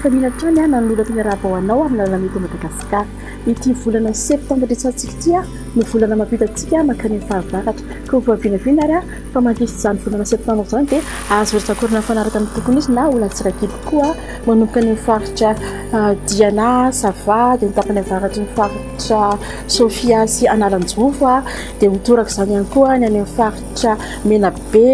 Fifaliana hatrany nanolorako ny arahaba ho anao amin'ny lalana eto Madagasikara. Ity volana septambra resahantsika ity no volana mampita antsika mankany amin'ny fahavaratra. Koa voavinavina ary fa mandritra izany volana septambra izany dia azo rotsak'orana mifanaraka amin'ny tokony izy na ho latsaka kely kokoa manomboka any amin'ny faritra Diana, Sava, dia ny tapany avaratry ny faritra Sofia sy Analanjirofo, dia ho toraka izany ihany koa ny any amin'ny faritra Menabe,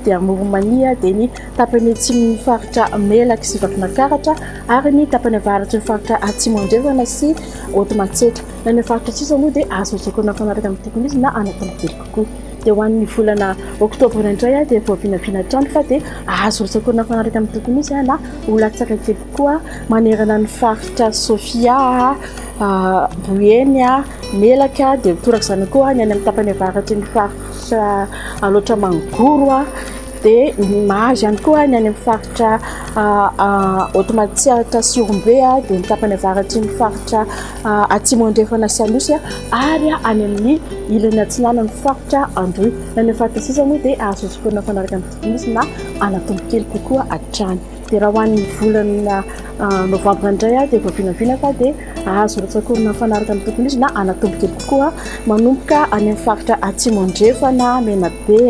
dia Amoron'i-Mania, dia ny tapany atsimon'ny faritra Melaky sy Vakinankaratra ary ny tapany avaratry ny faritra Atsimo Andrefana sy Haute Matsiatra. Ny any amin'ny faritra sisa moa dia azo rotsak'orana mifanaraka amin'ny tokony izy na anatin'ny kely kokoa. Dia ho an'ny volana oktobra indray dia voavinavina hatrany fa dia azo rotsak'orana mifanaraka amin'ny tokony izy na ho latsaka kely kokoa manerana ny faritra Sofia, Boeny, Melaka, dia torak'izany koa ny any amin'ny tapany avaratry ny faritra Alaotra Mangoro. Dia mahazo ihany koa ny any amin'ny faritra Haute Matsiatra sy Ihorombe, dia ny tapany avaratry ny faritra Atsimo Andrefana sy Anosy ary any amin'ny ilany atsinanan'ny faritra Androy. Ny any amin'ny faritra sisa moa dia azo sosokorina mifanaraka amin'ny tokony hisy na anatombo kely kokoa hatrany. Dia raha ho an'ny volana novambra indray dia voavinavina fa dia azo rotsakorina mifanaraka amin'ny tokony izy na anatombo kely kokoa manomboka any amin'ny faritra Atsimo Andrefana, Menabe,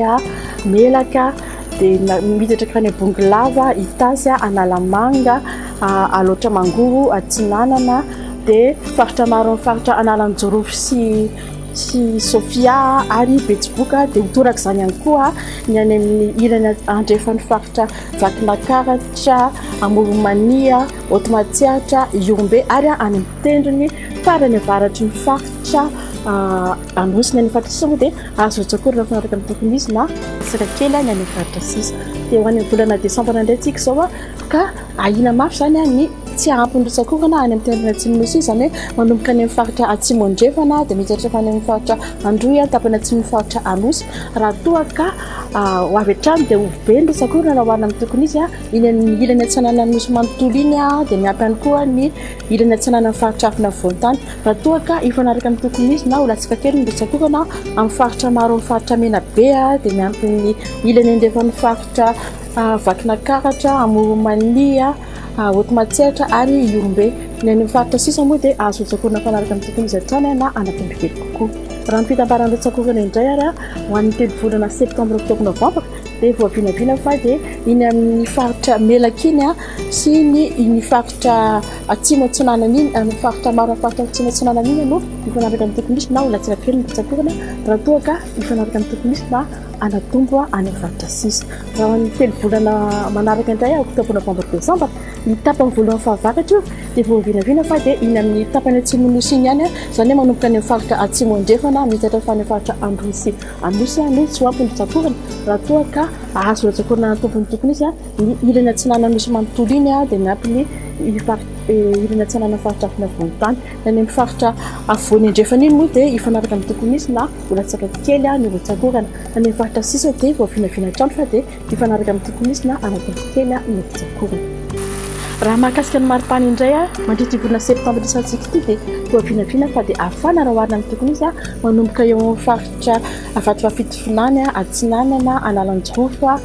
Melaka, dia miditra hatrany Bongolava, Itasy, Analamanga, Alaotra Mangoro, Atsinanana, dia faritra maro amin'ny faritra Analanjirofo sy sy Sofia ary Betsiboka, dia ho torak'izany ihany koa ny any amin'ny ilany andrefan'ny faritra Vakinankaratra, Amoron'i-Mania, Haute Matsiatra, Ihorombe ary any amin'ny tendrony farany avaratry ny faritra Anosy. Ny any amin'ny faritra sisa moa dia azo rotsakorina mifanaraka amin'ny tokony izy na latsaka kely ny any amin'ny faritra sisa. Dia ho any amin'ny volana desambra indray tsika izao ka ahiana mafy izany ny tsy ampy ny rotsakorana any amin'ny tendrony atsimon'ny Nosy, izany hoe manomboka any amin'ny faritra Atsimo Andrefana dia miditra hatrany amin'ny faritra Androy, tapany atsimon'ny faritra Anosy. Raha toa ka ho avy hatrany dia ho be ny rotsakorana raha oharina amin'ny tokony izy. Iny amin'ny ilany atsinanan'ny Nosy manontolo iny dia miampy ihany koa ny ilany atsinanan'ny faritra afovoan-tany. Raha toa ka hifanaraka amin'ny tokony izy na ho latsaka kely ny rotsakorana amin'ny faritra maro amin'ny faritra Menabe dia miampy ny ilany andrefan'ny faritra Vakinankaratra, Amoron'i-Mania, Haute Matsiatra ary Ihorombe. Ny any amin'ny faritra sisa moa dia azo rotsakorana mifanaraka amin'ny tokony izy hatrany na anatombo kely kokoa. Raha ny fitambaran'ny rotsakorana indray ary ho an'ny telo volana septambra, oktobra, novambra dia voavinavina fa dia iny amin'ny faritra Melaky iny sy ny iny faritra Atsimo Atsinanana iny, amin'ny faritra maro amin'ny faritra Atsimo Atsinanana iny no mifanaraka amin'ny tokony hisy na ho latsaka kely ny rotsakorana raha toa ka mifanaraka amin'ny tokony hisy na anatombo any amin'ny faritra sisa. Raha ho an'ny telo volana manaraka indray, oktobra, novambra, desambra, ny tapany voalohan'ny fahavaratra io dia voavinavina fa dia iny amin'ny tapany atsimon'ny nosy iny ihany, izany hoe manomboka any amin'ny faritra atsimo andrefana miitatra fa any amin'ny faritra Androy sy Anosy no tsy ho ampy ny rotsakorana raha toa ka hahazo rotsakorana anatombo ny tokony izy. Ny ilany atsinanan'ny nosy manontolo iny dia miampy ny ilany atsinanan'ny faritra afovoan-tany. Ny any amin'ny faritra afovoany andrefana iny moa dia hifanaraka amin'ny tokony izy na ho latsaka kely ny rotsakorana. Any amin'ny faritra sisa dia voavinavina hatrany fa dia hifanaraka amin'ny tokony izy na anatombo kely ny rotsakorana. Raha mahakasika ny maripana indray, mandritra ity volana septambra isantsika ity dia voavinavina fa dia hafana raha oharina amin'ny tokony izy manomboka eo amin'ny faritra Vatovavy-Fitovinany, Atsinanana, Analanjirofo,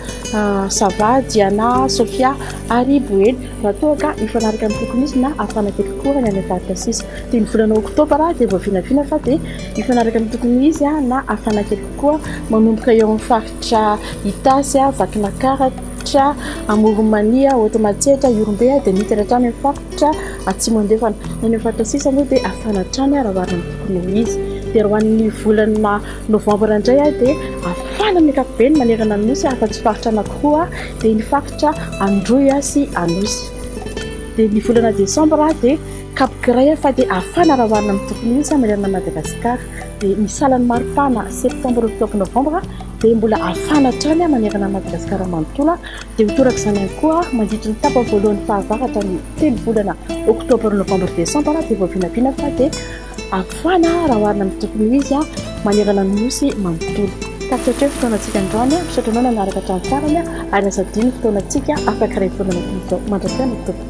Sava, Diana, Sofia ary Boeny raha toa ka hifanaraka amin'ny tokony izy na hafana kely kokoa ny any amin'ny faritra sisa. Dia ny volana oktobra dia voavinavina fa dia hifanaraka amin'ny tokony izy na hafana kely kokoa manomboka eo amin'ny faritra Itasy, Vakinankaratra, Amoron'i Mania, Haute Matsiatra, Ihorombe dia miditra hatrany amin'ny faritra Atsimo Andrefana. Ny any amin'ny faritra sisa moa dia hafana hatrany raha oharina amin'ny tokony ho izy. Dia raha ho an'ny volana novambra indray dia hafana amin'ny ankapobeny manerana ny Nosy afa-tsy faritra anankiroa dia ny faritra Androy sy Anosy. Dia ny volana desambra dia kapoka iray fa dia hafana raha oharina amin'ny tokony hisy manerana an'i Madagasikara. Dia ny salan'ny maripana septambra, oktobra, novambra dia mbola hafana hatrany manerana an'i Madagasikara manontolo. Dia ho torak'izany ihany koa mandritry ny tapany voalohan'ny fahavaratra ny telo volana oktobra, novambra, desambra dia voavinavina fa dia hafana raha oharina amin'ny tokony ho izy manerana ny Nosy manontolo. Tapitra hatreo ny fotoanantsika androany. Misaotra anao nanaraka hatramin'ny farany ary aza adino ny fotoanantsika afaka iray volana toy izao. Mandrakizay no tompoko.